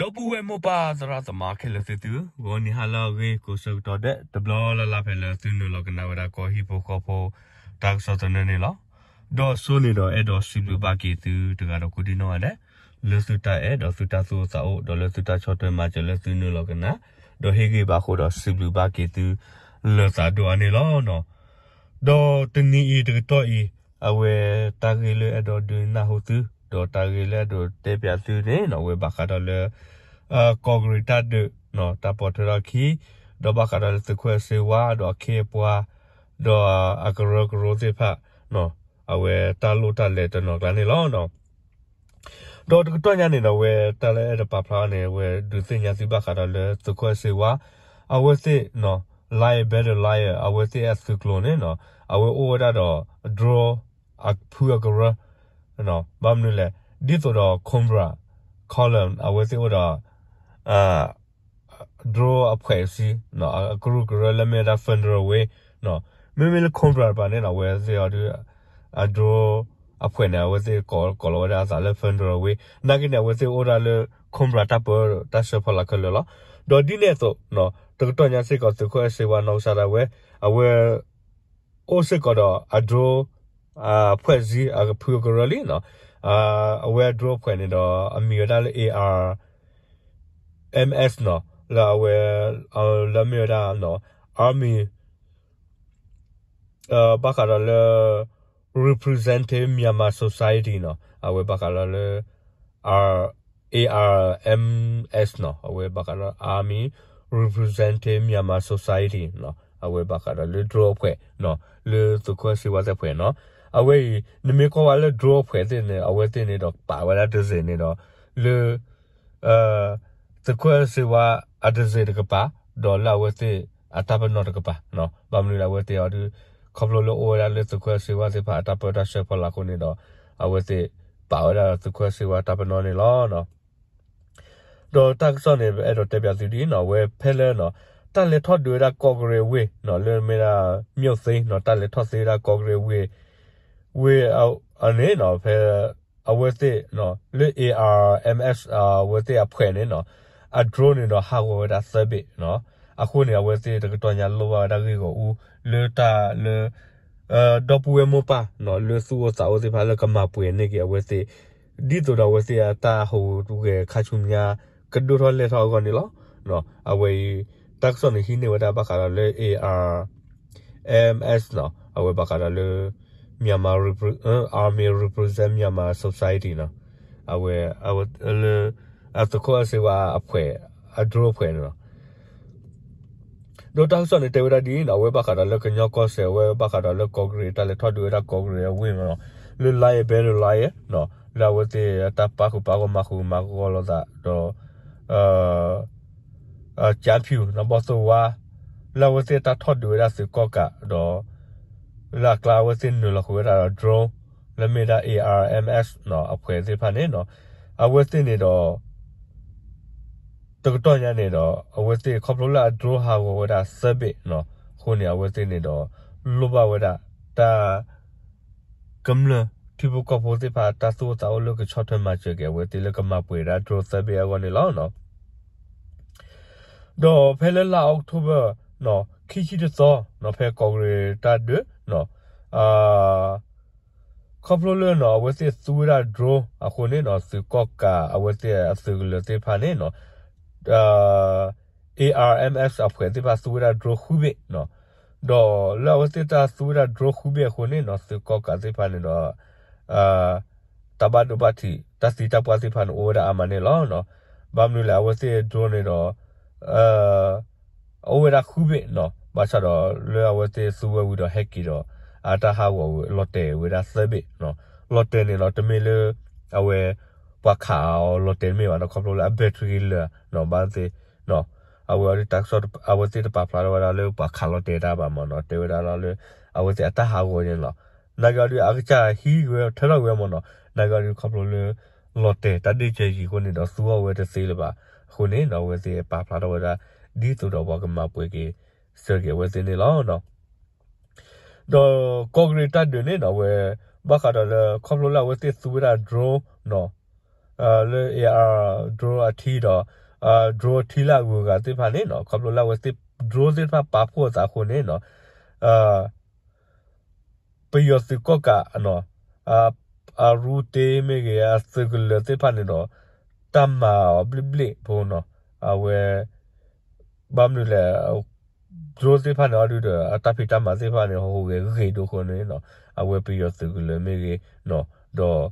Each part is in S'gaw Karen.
ဒီပုၢ်ဝဲၢ်မိၢ်ပၢ်သရၣ်သမါခဲလၢာ်သ့ၣ်သု, ဂီၤနံၤဟါလၢအဂ့ၤ ကိးဆၢကတီၢ်ဒဲး တဘျီလၢ်လၢ်ဖဲလၢသုနုာ်လီၤကနၣ်ဝဲဒၣ်ကီၢ်ဟံၣ်ဖိဃီဖိ တၢ်ကစီၣ်သနၢၣ်န့ၣ်လီၤ. ဒီးစိန့ၣ်ဒီးအဲၣ်ဒိးစံးဘျုးဘၣ်က့ၤသုတဂၤဒီးကိးဒံနီၢ်ဂၤဒဲး လၢသုတၢ်အဲၣ်ဒီးသုတၢ်သူၣ်အိၣ်သးအိၣ် ဒီးလၢသုတၢ်ဆီၣ်ထွဲမၤစၢၤလၢသုနုာ်လီၤကနၣ် ဒီးဟ့ၣ်ဂံၢ်ဘါအဃိဒီးစံးဘျုးဘၣ်က့ၤသု လၢသးဒိၣ်အါန့ၣ်လီၤ. ဒီးတနံၤအံၤတကတီၢ်အံၤ အဝဲတၢ်ဂ့ၢ်လၢအဲၣ်ဒိးဒုးနၢ်ဟူသု ဒီးတၢ်ဂ့ၢ်လၢအဲၣ်ဒိးတဲပၠးသုန့ၣ်နီၤ အဝဲဘၣ်ဃးဒီးလၢ ကီၢ်ကရံးတၢ်ဒုး တၢ်ပိာ်ထွဲထီၣ်အခံ ဒီးဘၣ်ဃးဒီးလၢသုးခိၣ်အဲၣ်စ့ဝါ ဒီးအခ့အပှၤ ဒီးအကရၢကရိသ့ၣ်တဖၣ် အဝဲတၢ်လိၣ်တၢ်လဲၤတနီၤကျါန့ၣ်လီၤ. ဒီးတကတီၢ်ညါန့ၣ်ဒီး အဝဲတၢ်လၢအဲၣ်ဒိးပာ်ဖျါအီၤန့ၣ် အဝဲဒုးသ့ၣ်ညါသုဘၣ်ဃးဒီးလၢသုးခိၣ်အဲၣ်စ့ဝါ အဝဲသ့ၣ် lie better liar အဝဲသ့ၣ်အသုးကျိၤန့ၣ်နီၤ အဝဲအိၣ်ဝဲဒၣ်ဒီး drone အဖုအကရၢ ဘၣ်မနုၤလဲၣ် ဒ်သိးဒီး Cobra Column အဝဲသ့ၣ်အိၣ်ဒီး drone အဖှဲးဆံ အကရူၢ်ကရၢလၢမ့ၢ်ဝဲဒၣ် Federal Wing မ့မ့ၢ်လၢ Cobra တပၤန့ၣ်နီၤ အဝဲသ့ၣ်အီၤဒုး အ drone အဖှဲးန့ၣ် အဝဲသ့ၣ်ကိးလီၤဝဲဒၣ်အသးလၢ Federal Wing နာ်က့န့ၣ် အဝဲသ့ၣ်အိၣ်ဒၣ်လၢ Cobra တၢ်ပၢတၢ်ဆှၢဖီလာ်ခဲလၢာ်လီၤ. ဒီးဒ်န့ၣ်အသိး တကတီၢ်ညါစ့ၢ်ကီးသုးခိၣ်အဲၣ်စ့ဝါနီၢ်ကစၢ်ဒၣ်ဝဲ အဝဲ အိၣ်စ့ၢ်ကီးဒီးအ drone အဖှဲးဆံ အဖုအကရၢလံနီၤ အဝဲအ drone ဖှဲးန့ၣ်ဒီး အမံၤဝဲဒၣ်လၢ A R M S နီၤ လၢအဝဲ လၢမ့ၢ်ဝဲဒၣ် Army ဘၣ်ဃးဒီးလၢ representing Myanmar Society နီၤ အဝဲဘၣ်ဃးဒီးလၢ A R M S နီၤ အဝဲဘၣ်ဃးဒီး Army Representing Myanmar Society နီၤ အဝဲဘၣ်ဃးဒီးလၢ drone အဖှဲးနီၤ လၢသုးခိၣ်အဲၣ်စ့ဝါသ့ၣ်ဖှဲးနီၤ အဝဲအံၤ နမ့ၢ်ကွၢ်ဝဲလၢ drone အဖှဲးသ့ၣ်န့ၣ် အဝဲသ့ၣ်န့ၣ်ဒီးပာ်ဝဲဒၣ်တစဲးန့ၣ်ဒီး လၢ သုးခိၣ်အဲၣ်စ့ဝါအတစဲးတကပၤ ဒီးလၢအဝဲသ့ၣ်အတၢ်ပနီၣ်တကပၤ ဘၣ်မနုၤလၢအဝဲသ့ၣ်အီၤဒုး ခီဖျိလၢအိၣ်ဝဲဒၣ်လၢသုးခိၣ်အဲၣ်စ့ဝါသ့ၣ်တဖၣ်အတၢ်ပၢတၢ်ဆှၢဖီလာ်အဃိန့ၣ်ဒီး အဝဲသ့ၣ်ပာ်ဝဲဒၣ်သုးခိၣ်အဲၣ်စ့ဝါတၢ်ပနီၣ်န့ၣ်လီၤ. ဒီးတၢ်ကစီၣ်န့ၣ် အဲၣ်ဒိးတဲပၠးသုဒ်နီၤ အဝဲဖဲလၢ တၢ်လဲၤထီၣ်ဒုးဝဲဒၣ်ကီၢ်ကရ့ၣ်ဝ့ၢ် လၢမ့ၢ်ဒၣ် မၠိၣ်သ့နီၤ တၢ်လဲၤထီၣ်သ့ဝဲဒၣ်ကီၢ်ကရ့ၣ်ဝ့ၢ် ဝ့ၢ်အန့ၣ်နီၤ ဖဲ အဝဲသ့ၣ် လၢ A R M S အဝဲသ့ၣ်အဖှဲးန့ၣ်နီၤ အ drone န့ၣ်ဒီးဟးဂီၤဝဲဒၣ်သၢဘ့ၣ်နီၤ အဃိန့ၣ် အဝဲသ့ၣ်တကတီၢ်ညါလိၣ်ဘၣ်ဝဲဒၣ်ဂ့ၢ်ဂီၢ်အူ လၢတၢ်လၢ ဒီပုၢ်ဝဲၢ်မိၢ်ပၢ်နီၤ လၢသူၣ်အိၣ်သးအိၣ်သ့ၣ်တဖၣ်လၢကမၤပှဲၤန့ၢ်က့ၤအဝဲသ့ၣ် ဒ်သိးဒီးအဝဲသ့ၣ်အတၢ်ဟူးဂဲၤခါဆူညါ ကဒိၣ်ထီၣ်လဲၢ်ထီၣ်အဂီၢ်န့ၣ်လီၤ. အဝဲအံၤ တၢ်ကစီၣ်န့ၣ်ဟံးန့ၢ်ဝဲဒၣ်ဘၣ်ဃးဒီးလၢ A R M S နီၤ အဝဲဘၣ်ဃးဒီးလၢ Myanmar Repre- Army Represent Myanmar Society နီၤ အဝဲ အဝဲလၢ အသုးခိၣ်အဲၣ်စ့ဝါအဖှဲး အ drone ဖှဲးန့ၣ်လီၤ. ဒီးတၢ်ကစီၣ်န့ၣ်တဲဝဲဒၣ်ဒ်အံၤနီၤ အဝဲဘၣ်ဃးဒီးလၢကညီကီၢ်စဲၣ် အဝဲဘၣ်ဃးဒီးလၢကီၢ်ကရ့ၣ် တၢ်လဲၤထီၣ်ဒုးဝဲဒၣ်ကီၢ်ကရ့ၣ်အဝ့ၢ်မးနီၤ လၢ Lion Battalion နီၤ လၢအဝဲသ့ၣ်အတၢ်ပာ်ဃုာ်ပာ်ဂီၢ်မၤဃုာ်မၤဂီၢ်လိာ်သးဒီး ကၠါဖၠူၣ်နီၤ ဘီၣ်သိၣ်ဝါ လၢအဝဲသ့ၣ်တၢ်ထီၣ်ဒုးဝဲဒၣ်သုးကီၣ်ကးဒီး လၢအကျါအဝဲသ့ၣ်နုာ်လီၤဃုာ်ဝဲဒၣ်ဒီး drone လၢမ့ၢ်ဒၣ် A R M S နီၤ အဖှဲးသ့ၣ်တဖၣ်န့ၣ်နီၤ အဝဲသ့ၣ်န့ၣ်ဒီး တကတီၢ်ညါန့ၣ်ဒီး အဝဲသ့ၣ်ခီဖျိလၢအ drone ဟးဂီၤဝဲဒၣ်သၢဘ့ၣ်နီၤ အဃိန့ၣ် အဝဲသ့ၣ်န့ၣ်ဒီး လိၣ်ဘၣ်ဝဲဒၣ်တၢ် ကမျၢၢ်ထံဖိကီၢ်ဖိသ့ၣ်တဖၣ် တၢ်သူၣ်အိၣ်သးအိၣ်လၢကဆီၣ်ထွဲမၤစၢၤက့ၤအဝဲသ့ၣ်လၢကမၤပှဲၤဒၣ် drone သၢဘ့ၣ်အဂီၢ်န့ၣ်လီၤ. ဒီးဖဲလၢလါ October နီၤ ခံဆံတသီနီၤ ဖဲကီၢ်ကရ့ၣ်တၢ်ဒုးနီၤ ခီဖျိလၢနီၤ အဝဲသ့ၣ်သူဝဲဒၣ် drone အဃိန့ၣ်နီၤ သုးကီၣ်ကး အဝဲသ့ၣ်အသုးကလၢၤသ့ၣ်တဖၣ်န့ၣ်နီၤ A R M S အဖှဲးသ့ၣ်တဖၣ်သူဝဲဒၣ် drone ဃုဘ့ၣ်နီၤ ဒီးလၢအဝဲသ့ၣ်တၢ်သူဝဲဒၣ် drone ဃုဘ့ၣ်အဃိန့ၣ်နီၤ သုးကီၣ်ကးသ့ၣ်တဖၣ်န့ၣ်ဒီး တၢ်ဘၣ်ဒိဘၣ်ထံး တၢ်သံတၢ်ပှၢ်သ့ၣ်တဖၣ်န့ၣ် အိၣ်ဝဲဒၣ်အါမးန့ၣ်လီၤ. ဘၣ်မနုၤလဲၣ် အဝဲသ့ၣ် drone န့ၣ်ဒီး အိၣ်ဝဲဒၣ်ဃုဘ့ၣ်နီၤ ဘၣ်ဆၣ်ဒီးလၢအဝဲသ့ၣ်သူဝဲဝံၤဒီးဟဲက့ၤဒီး အတၢ်ဟးဂီၤဝဲ လီၤတဲာ်ဝဲဒၣ်သၢဘ့ၣ်နီၤ လီၤတဲာ်န့ၣ်လီၤ တမ့ၢ်လၢ အဝဲ ပှၤခးအီၤလီၤတဲာ်တမ့ၢ်ဘၣ်နီၤ ခီဖျိလၢအ battery လၢာ်နီၤ ဘၣ်သ့ၣ် အဝဲအီၤဒုးတၢ်ကစီၣ် အဝဲသ့ၣ်တပာ်ဖျါထီၣ်ဝဲဒၣ်လၢပှၤခးလီၤတဲာ်တၢ်ဘၣ်မးနီၤ တဲဝဲဒၣ်လီၤလၢ အဝဲသ့ၣ်အတၢ်ဟးဂီၤန့ၣ်လီၤ. နာ်က့အီၤဒုးအကစၢ်ဟံးဝဲထၢထီၣ်ဝဲမးနီၤ နာ်က့အီၤဒုးခီဖျိလၢ လီၤတဲာ်တၢ်ဒ့ၣ်စၢၤယံၤအဃိန့ၣ်ဒီးသူအီၤဝဲတသ့လၢၤဘၣ် အဃိန့ၣ်နီၤ အဝဲသ့ၣ်ပာ်ဖျါထီၣ်ဝဲဒၣ် ဒ်သိးဒီးပှၤကမၤပှဲၤက့ၤ စၢၤက့ၤအဝဲသ့ၣ်န့ၣ်လီၤ. ဒီးကီၢ်ကရ့ၣ်တၢ်ဒုးန့ၣ်နီၤ အဝဲ ဘၣ်ဃးဒီးလၢခီဖျိလၢအဝဲသ့ၣ်သူဝဲဒၣ် drone နီၤ လၢ air drone အထံဒီး drone ထံလၢအဂုၤအဂၤသ့ၣ်တဖၣ်န့ၣ်နီၤ ခီဖျိလၢအဝဲသ့ၣ် drone သ့ၣ်တဖၣ်ပာ်ဖှိၣ်အသးအဃိန့ၣ်နီၤ ပယီၤသုးကီၣ်ကး အရူတ့မ့ၢ်ဂ့ၤ အသုးကလၢၤသ့ၣ်တဖၣ်န့ၣ်ဒီး တၢ်မၤအီၤဘျ့ၣ်ဘျ့ၣ်ဖိနီၤ အဝဲ ဘၣ်မနုၤလဲၣ် drone သ့ၣ်တဖၣ်န့ၣ်အီၤဒုဒီး အတၢ်ဖံးတၢ်မၤသ့ၣ်တဖၣ်န့ၣ် ဟူးဂဲၤဂ့ၤဒိၣ်အဃိန့ၣ်နီၤ အဝဲပယီၤသုးကလၢၤမ့ၢ်ဂ့ၤနီၤ ဒီး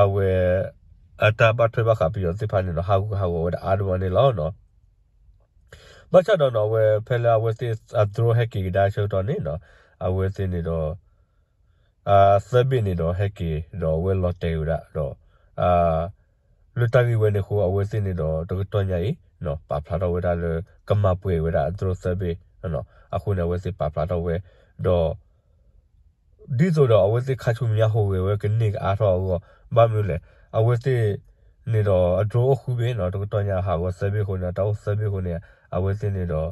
အဝဲ အတၢ်ဘၣ်ထွဲဘၣ်ဃးပယီၤသ့ၣ်တဖၣ်န့ၣ်ဒီး ဟးဂူာ်ဟးဂီၤဝဲဒၣ်အါဒိၣ်မးန့ၣ်လီၤနီၤ ဘၣ်ဆၣ်ဒီးနီၤ အဝဲဖဲလၢအဝဲသ့ၣ်အ drone ဟဲက့ၤကဒါဆၢကတီၢ်န့ၣ်နီၤ အဝဲသ့ၣ်န့ၣ်ဒီး သၢဘ့ၣ်န့ၣ်ဒီးဟဲက့ၤဒီးအဝဲလီၤတဲာ်ဝဲဒၣ်ဒီး လၢတၢ်ဂ့ၢ်ဝဲန့ၣ်အဃိ အဝဲသ့ၣ်န့ၣ်ဒီးတကတီၢ်ညါအံၤ ပာ်ဖျါထီၣ်ဝဲဒၣ်လၢ ကမၤပှဲၤဝဲဒၣ်အ drone သၢဘ့ၣ် အဃိန့ၣ် အဝဲသ့ၣ်ပာ်ဖျါထီၣ်ဝဲ ဒီး ဒ်သိးဒီးအဝဲသ့ၣ်ခါဆူညါဟူးဂဲၤဝဲကန့ၢ်ကအါထီၣ်အဂီၢ် ဘၣ်မနုၤလဲၣ် အဝဲသ့ၣ်န့ၣ်ဒီးအ drone အိၣ်ဃုဘ့ၣ်နီၤ တကတီၢ်ညါဟးဂီၤသၢဘ့ၣ်အဃိန့ၣ် တၢ်အိၣ်သၢဘ့ၣ်အဃိန့ၣ် အဝဲသ့ၣ်န့ၣ်ဒီး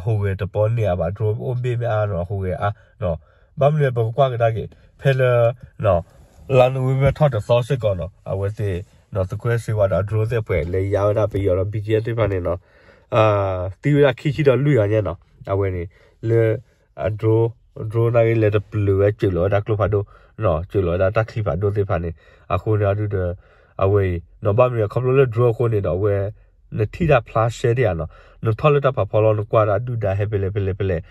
ဟူးဂဲၤတပီန့ၢ်အါဘၣ် drone အိၣ်ဘ့ၣ်မ့ၢ်အါနီၤ ဟူးဂဲၤအါ ဘၣ်မနုၤလဲၣ် ပကကွၢ်ကဒါက့ၤ ဖဲလၢ လါနိၣ်ဝ့ဘၢၣ်ထီၣ်တသီစ့ၢ်ကီးနီၤ အဝဲသ့ၣ် သုးခိၣ်အဲၣ်စ့ဝါဒီးအ drone သ့ၣ်အဖှဲး လဲၤယါဝဲဒၣ်ပယီၤဒီး ဘံကဲသ့ၣ်တဖၣ်န့ၣ်နီၤ သံဝဲဒၣ်ခံဆံဒီးလွံၢ်ဂၤညါနီၤ အဝဲန့ၣ် လၢ အ drone drone နာ်က့လဲၤတပျုာ်ဝဲ စၢးလီၤဝဲဒၣ်ကျိဖးဒိၣ် စၢးလီၤဝဲဒၣ်တၢ်ချံဖးဒိၣ်သ့ၣ်တဖၣ်န့ၣ် အဃိန့ၣ်အီၤဒုဒီး အဝဲအံၤနီၤ ဘၣ်မနုၤလဲၣ် ခီဖျိလၢ drone အဃိန့ၣ်ဒီး အဝဲ နထံၣ်တၢ်ဖျါရှဲဒံးဧါနီၤ နထီၣ်လၢတၢ်ဖးဖီလီၤ နကွၢ်ဒၣ်ဒုၣ်ဒါဟဲဖဲလဲၣ်ဖဲလဲၣ်ဖဲလဲၣ်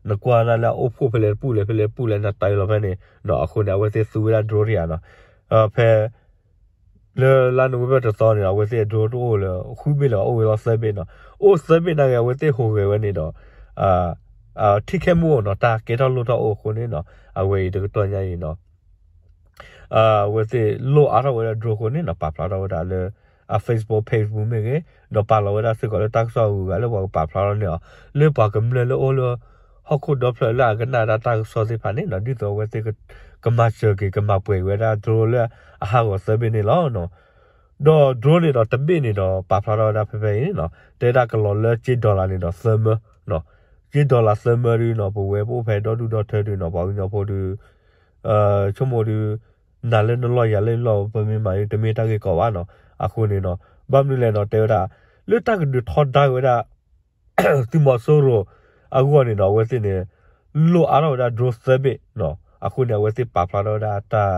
နကွၢ်ဒၣ်လၢအအိၣ်ဖှိၣ်ဖဲလဲၣ်တပူၤလဲၣ်ဖဲလဲၣ်တပူၤလဲၣ် နတၢ်အၢၣ်လီၤဖဲန့ၣ် အဃိန့ၣ် အဝဲသ့ၣ်သူဝဲဒၣ် drone ဒံးဧါနီၤ ဖဲ လၢလါနိၣ်ဝ့ဘၢၣ်တသီန့ၣ် အဝဲသ့ၣ်အ drone တအိၣ်လၢ ဃုဘ့ၣ်လၢၤ အိၣ်ဝဲလီၤသၢဘ့ၣ်နီၤ အိၣ်သၢဘ့ၣ်နာ်က့ အဝဲသ့ၣ်ဟူးဂဲၤဝဲန့ၣ်ဒီး ထံခဲမူအိၣ်နီၤ တၢ်ကဲထီၣ်လိၣ်ထီၣ်အိၣ်အဃိန့ၣ်နီၤ အဝဲအံၤတကတီၢ်ညါအံၤနီၤ အဝဲသ့ၣ်လိၣ်အါထီၣ်ဝဲဒၣ် drone အဃိန့ၣ်နီၤ ပာ်ဖျါထီၣ်ဝဲဒၣ်လၢ အ Facebook page ပူၤမ့ၢ်ဂ့ၤ ဒီးပာ်လီၤဝဲဒၣ်စ့ၢ်ကီးလၢတၢ်ကစီၣ်အဂုၤအဂၤလၢပှၤကပာ်ဖျါထီၣ်န့ၢ်အီၤ လၢပှၤကမျၢၢ်လၢအိၣ်လၢ ဟီၣ်ခိၣ်ဒီဖျၢၣ်လၢအကနၣ်ဒၣ်တၢ်ကစီၣ်သ့ၣ်တဖၣ်န့ၣ်နီၤ ဒ်သိးအဝဲသ့ၣ် ကမၤစၢၤက့ၤ ကမၤပှဲၤက့ၤဝဲဒၣ် drone လၢအဟးဂီၤသၢဘ့ၣ်န့ၣ်လီၤ. ဒီး drone န့ၣ်ဒီးတဘ့ၣ်န့ၣ်ဒီး ပာ်ဖျါထီၣ်ဝဲဒၣ်ဖဲဖဲအံၤန့ၣ်နီၤ တဲဒၣ်ကလီၤလၢကၠ့ dollar န့ၣ်ဒီးသၢမၢ ကၠ့ dollar သၢမၢဒုနီၤ ပဝဲပအိၣ်ဖဲဒီဒူၣ်ဒီထၢဒုနီၤ ပှၤကညီဖိဒု ဆိကမိၣ်ဒု နၤလၢနလီၢ်ယၤလၢယလီၢ် ပမ့ၢ်မၤဒု တမ့ၢ်တၢ်ဂ့ၢ်ကီဘၣ်နီၤ အဃိန့ၣ်နီၤ ဘၣ်မနုၤလဲၣ်နီၤ တဲဝဲဒၣ် လၢတၢ်ကဒုးထီဒါဝဲဒၣ် သုးမီၤစိရိၤအဂီၢ်န့ၣ်ဒီး အဝဲသ့ၣ်န့ၣ် လိၣ်အါထီၣ်ဝဲဒၣ် drone သၢဘ့ၣ်နီၤ အဃိန့ၣ် အဝဲသ့ၣ်ပာ်ဖျါထီၣ်ဝဲဒၣ်တၢ်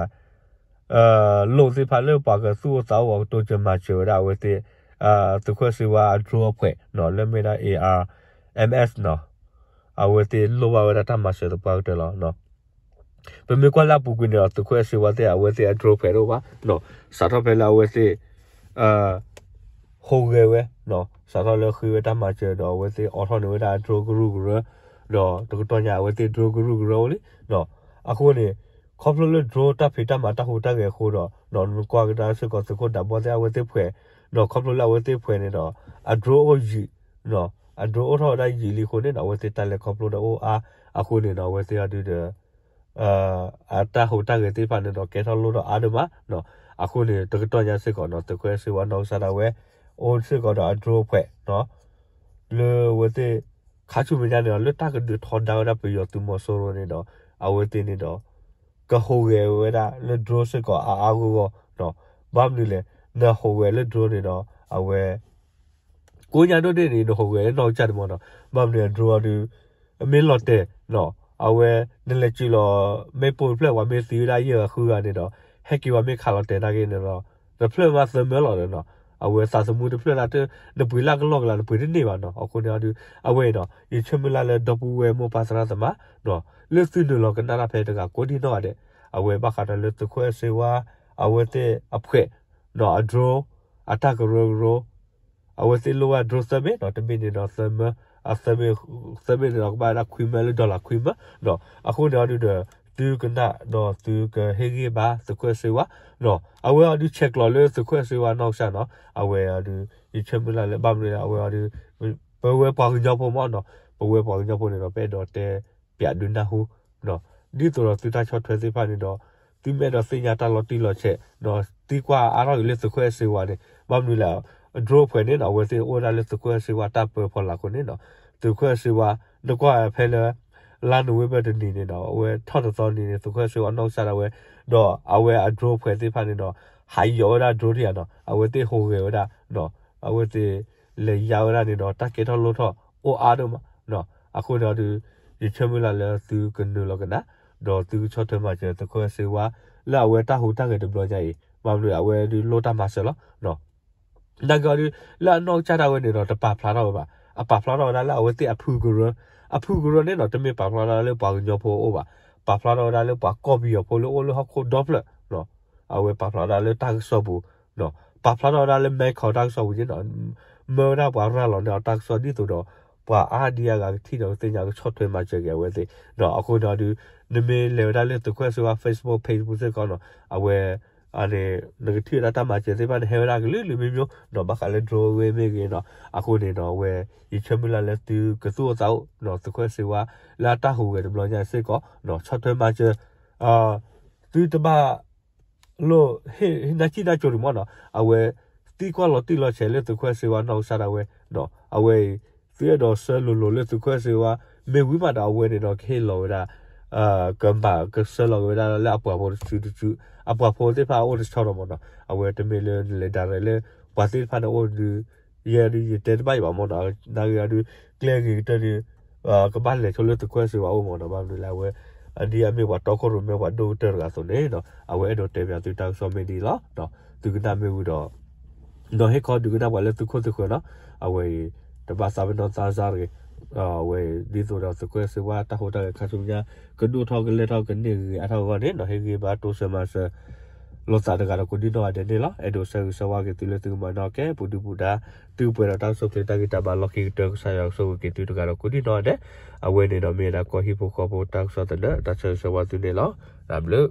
လိၣ်သ့ၣ်တဖၣ်လၢပှၤကသူၣ်အိၣ်သးအိၣ် ပှၤကတိစၢၤမၤစၢၤဝဲဒၣ်အဝဲသ့ၣ် သုးခိၣ်စ့ဝါအ drone အဖှဲးနီၤ လၢမ့ၢ်ဒၣ် A R M S နီၤ အဝဲသ့ၣ်လိၣ်ဘၣ်ဝဲဒၣ်တၢ်မၤစၢၤသပှၢ်ကတၢၢ်လီၤ. ပမ့ၢ်ကွၢ်လၢအပူၤကွံာ်န့ၣ်ဒီး သုးခိၣ်အဲၣ်စ့ဝါသ့ၣ် အဝဲသ့ၣ်အ drone ဖှဲးတအိၣ်ဘၣ်နီၤ စးထီၣ်ဖဲလၢအဝဲသ့ၣ် ဟူးဂဲၤဝဲနီၤ စးထီၣ်လၢဃ့ဝဲတၢ်မၤစၢၤဒီး အဝဲသ့ၣ်အိးထီၣ်န့ၢ်ဝဲဒၣ်အ drone ကရူၢ်ကရၢ ဒီးတကတီၢ်ညါအဝဲသ့ၣ် drone ကရူၢ်ကရၢအိၣ်လံနီၤ အဃိန့ၣ် ခီဖျိလၢ drone တၢ်ဖံးတၢ်မၤတၢ်ဟူးတၢ်ဂဲၤအဃိဒီး နကွၢ်ကဒါစ့ၢ်ကီးသုးခိၣ်ဒးဘီသ့ၣ်အဝဲသ့ၣ်ဖှဲးနီၤ ခီဖျိလၢအဝဲသ့ၣ်ဖှဲးန့ၣ်ဒီး အ drone အိၣ်ယံာ် အ drone အိၣ်ထီၣ်ဝဲဒၣ်ယံာ်လံအဃိန့ၣ်ဒီး အဝဲသ့ၣ်တၢ်လဲၤခီဖျိဒီးအိၣ်အါ အဃိန့ၣ်ဒီး အဝဲသ့ၣ်အီၤဒုဒီး အတၢ်ဟူးတၢ်ဂဲၤသ့ၣ်တဖၣ်န့ၣ်ဒီး ကဲထီၣ်လိၣ်ထီၣ်အါဒိၣ်မးနီၤ အဃိန့ၣ် တကတီၢ်ညါစ့ၢ်ကီးနီၤ သုးခိၣ်အဲၣ်စ့ဝါနီၢ်ကစၢ်ဒၣ်ဝဲ အိၣ်စ့ၢ်ကီးဒီးအ drone ဖှဲးနီၤ လၢအဝဲသ့ၣ် ခါဆူမဲာ်ညါန့ၣ်ဒီး လၢတၢ်ကဒုးထီဒါဝဲဒၣ်ပယီၤသုးမီၤစိရိၤန့ၣ်ဒီး အဝဲသ့ၣ်န့ၣ်ဒီး ကဟူးဂဲၤဝဲဒၣ်လၢ drone စ့ၢ်ကီးအါအါဂီၢ်ဂီၢ်နီၤ ဘၣ်မနုၤလဲၣ် နဟူးဂဲၤလၢ drone န့ၣ်ဒီး အဝဲ ကိးညါဒိၣ်ဒ့ၣ်န့ၣ် နဟူးဂဲၤလၢနီၢ်ကစၢ်တမီၤနီၤ ဘၣ်မနုၤ drone အီၤဒု မ့ၢ်လီၤတဲာ်နီၤ အဝဲ နလဲၤစၢၤလီၤ မ့ၣ်ပိၢ်တဖျၢၣ် ပှၤမ့ၢ်သံဝဲဒၣ်ယဲၢ်ဂၤဃုဂၤန့ၣ်ဒီး ဟဲက့ၤပှၤမ့ၢ်ခးလီၤတဲာ်နာ်က့န့ၣ်ဒီး တဖျၢၣ်မးသၢမၢလီၤနီၤ အဝဲသးသမူတဖျၢၣ်ဒၣ် နပှ့ၤလၢကလီၢ်ကလၤ နပှ့ၤတန့ၢ်ဘၣ်နီၤ အဃိန့ၣ်အီၤဒု အဝဲအံၤနီၤ ယဆၢမုၢ်လၢ်လၢဒီပုၢ်ဝဲၢ်မိၢ်ပၢ်သရၣ်သမါနီၤ လၢသုနုာ်လီၤကနၣ်တၢ်ဖဲတဂၤကိးဒံနီၢ်ဂၤဒဲး အဝဲဘၣ်ဃးဒီးလၢသုးခိၣ်အဲၣ်စ့ဝါ အဝဲသ့ၣ်အဖှဲးနီၤ အ drone အတၢ်ကရၢကရိ အဝဲသ့ၣ်လိၣ်ဝဲ drone သၢဘ့ၣ်နီၤ တဘ့ၣ်န့ၣ်ဒီးသၢမၢ အသၢဘ့ၣ် သၢဘ့ၣ်န့ၣ်ဒီးကဘၣ်ဝဲဒၣ်ခွံမၢလၢ dollar ခွံမၢနီၤ အဃိန့ၣ်အီၤဒုဒီး သုကနၣ်ဒီးသုကဟ့ၣ်ဂံၢ်ဘါသုးခိၣ်အဲၣ်စ့ဝါနီၤ အဝဲအီၤဒုဆဲးကျိးလၢသုးခိၣ်အဲၣ်စ့ဝါနီၢ်ကစၢ်နီၤ အဝဲအီၤဒု ယဆၢမုၢ်လၢ်လၢဘၣ်မနုၤလၢအဝဲအီၤဒု ပဝဲပှၤကညီဖိမးနီၤ ပဝဲပှၤကညီဖိန့ၣ်ဒီး ပအဲၣ်ဒိးတဲ ပၠးဒုးနၢ်ဟူနီၤ ဒ်သိးဒီးသုတၢ်ဆီၣ်ထွဲသ့ၣ်တဖၣ်န့ၣ်ဒီး သုမ့ၢ်အဲၣ်ဒိးသ့ၣ်ညါတၢ်လီၤတံၢ်လီၤဆဲးနီၤ သံကွၢ်အါထီၣ်က့ၤလၢသုးခိၣ်အဲၣ်စ့ဝါန့ၣ် ဘၣ်မနုၤလဲၣ် drone ဖှဲးန့ၣ်နီၤ အဝဲသ့ၣ်အိၣ်ဝဲဒၣ်လၢသုးခိၣ်အဲၣ်စ့ဝါတၢ်ပၢဖီလာ်အဃိန့ၣ်နီၤ သုးခိၣ်အဲၣ်စ့ဝါ နကွၢ်ဖဲလၢ လါနိၣ်ဝ့ဘၢၣ်တနံၤန့ၣ်ဒီး အဝဲထီၣ်တသီနံၤန့ၣ် သုးခိၣ်အဲၣ်စ့ဝါနီၢ်ကစၢ်ဒၣ်ဝဲ ဒီးအဝဲအ drone ဖှဲးသ့ၣ်တဖၣ်န့ၣ်ဒီး ဟးယီၤဝဲဒၣ် drone ထံၣ်ဧါနီၤ, အဝဲသ့ၣ်ဟူးဂဲၤဝဲဒၣ်, အဝဲသ့ၣ်လဲၤယါဝဲဒၣ်န့ၣ်ဒီး တၢ်ကဲထီၣ်လိၣ်ထီၣ်အိၣ်အါဒိၣ်မး, အဃိန့ၣ်ဒီး ယဆၢမုၢ်လၢ်လၢသုကနုာ်လီၤကနၣ်, ဒီးသုကဆီၣ်ထွဲမၤစၢၤသုးခိၣ်စ့ဝါ လၢအဝဲတၢ်ဟူးတၢ်ဂဲၤတဘျီညါအံၤ, ဘၣ်မနုၤအဝဲဒုးလိၣ်တၢ်မၤစၢၤလီၤ. နာ်က့အီၤဒုး လၢအနီၢ်ကစၢ်ဒၣ်ဝဲန့ၣ်ဒီး တပာ်ဖျါထီၣ်ဝဲဘၣ်, အပာ်ဖျါထီၣ်ဝဲဒၣ်လၢအဝဲသ့ၣ်အဖုကရၢ, အဖုကရၢန့ၣ်နီၤ တမ့ၢ်ပာ်ဖျါထီၣ်လၢပှၤကညီဖိအအိၣ်ဘၣ်, ပာ်ဖျါထီၣ်ဝဲဒၣ်လၢပှၤကီၢ်ပယီၤဖိလၢအိၣ်လၢဟီၣ်ခိၣ်ဒီဖျၢၣ်, အဝဲပာ်ဖျါထီၣ်ဝဲဒၣ်လၢတၢ်ကစီၣ်ပူၤ, ပာ်ဖျါထီၣ်ဝဲဒၣ်လၢ မဲခီ တၢ်ကစီၣ်ပူၤန့ၣ်နီၤ, မၢဝဲဒၣ်ပှၤရၤလီၤန့ၢ်အီၤတၢ်ကစီၣ်ဒ်သိးဒီး ပှၤအါဒံအါဂၤကထံၣ်ဒီးကသ့ၣ်ညါကဆီၣ်ထွဲမၤစၢၤက့ၤအဝဲသ့ၣ်, အဃိန့ၣ်ဒီး နမ့ၢ်လဲၤဝဲဒၣ်လၢသုးခိၣ်စ့ဝါ Facebook page ပူၤစ့ၢ်ကီးနီၤ, အဝဲ အန့ၣ် နကထံၣ်ဝဲဒၣ်တၢ်မၤစၢၤသ့ၣ်တဖၣ်န့ၣ် ဟဲဝဲဒၣ်ကလုာ်ကလုာ်မ့ၢ်မ့ၢ်နီၤ, ဘၣ်ဃးလၢ drone ဝဲမ့ၢ်ဂ့ၤနီၤ, အဃိန့ၣ်ဒီး အဝဲ ယဆၢမုၢ်လၢ်လၢသုကသူၣ်အိၣ်သးအိၣ်နီၤ, သုးခိၣ်စ့ဝါ လၢအတၢ်ဟူးဂဲၤတဘျီညါစ့ၢ်ကီးနီၤ, ဆီၣ်ထွဲမၤစၢၤ သုတဘၣ်လိၣ် ဟ့ၣ်နၢ်စံၣ်နၢ်ကၠိတမီၢ်နီၤ, အဝဲ သံကွၢ်လီၤတံၢ်လီၤဆဲးလၢသုးခိၣ်စ့ဝါနီၢ်ကစၢ်ဒၣ်ဝဲ, အဝဲအံၤ သုအဲၣ်ဒိးဆှၢလိၤလိၤလၢသုးခိၣ်စ့ဝါ မ့ၢ်ဝံၤမးဒီးအဝဲန့ၣ်ဒီး ကဟ့ၣ်လီၤဝဲဒၣ် ကမၤကဆှၢလီၤက့ၤဝဲဒၣ်လၢအပှၤဖိတစုတစု, အပှၤဖိသ့ၣ်တဖၣ်အအိၣ်တဆီဒီးမီၢ်နီၤ, အဝဲတမ့ၢ်လၢနလဲၤဒၣ်ရဲၣ်လၢ ပှၤသ့ၣ်တဖၣ်န့ၣ်အိၣ်ဒုး ယဲဒုး ယတဲတဘၣ်အံၤဘၣ်မီၢ်နီၤ, နာ်ဂ့ၤအီၤဒုး ကျဲဂ့ၤကတၢၢ်ဒုး ကဘၣ်လဲၤဆိလၢသုးခိၣ်စ့ဝါအအိၣ်မီၢ်နီၤ, ဘၣ်မနုၤလၢအဝဲ ဒ်အမ့ၢ်ပှၤတီခိၣ်ရိၣ်မဲပှၤဒိၣ်ကတၢၢ်တဂၤအသိးန့ၣ်နီၤ, အဝဲအဲၣ်ဒိးတဲပၠးသုတၢ်ကစီၣ်မ့ၢ်ဒ်အံၤလီၤ. သုကနၣ်မ့ၢ်ဝံၤဒီး ဒီးဟ့ၣ်ခီဒုးကနၣ်ပှၤလၢသုခိၣ်သုဃၢၤနီၤ, အဝဲအံၤ တဘၣ်သးပ့ၤနီၣ်သးစၢ်တဂ့ၤ, အဝဲအံၤ ဒ်သိးဒီးသုးခိၣ်စ့ဝါတၢ်ဟူးတၢ်ဂဲၤခါဆူညါ ကဒိၣ်ထီၣ်ကလဲၢ်ထီၣ်ကန့ၢ်ဂ့ၤအါထီၣ်အဂီၢ်န့ၣ်နီၤ, ဟ့ၣ်ဂံၢ်ဘါတိစၢၤမၤစၢၤ လိာ်သးတဂၤဒီးကိးဒံနီၢ်ဂၤဒဲးန့ၣ်လီၤ. အဲၣ်ဒိးဆၢဂ့ၤဆၢဝါက့ၤသုလၢသုကမၤနၢၤကဲ ပူၤဒုပူၤဒါ သုကပှဲၤဒီးတၢ်ကဆိၣ်ချ့တၢ်ဂံၢ်တၢ်ဘါလီၢ်ခံကတၢၢ် ကစၢ်ယွၤကဆိၣ်ဂ့ၤက့ၤသုတဂၤဒီးကိးဒံနီၢ်ဂၤဒဲး, အဝဲန့ၣ်ဒီးမ့ၢ်ဝဲဒၣ်ကီၢ်ဟံၣ်ဖိဃီဖိတၢ်ကစီၣ်သနၢၣ် တၢ်ဆၢဂ့ၤဆၢဝါသုန့ၣ်လီၤ. တၢ်ဘျုး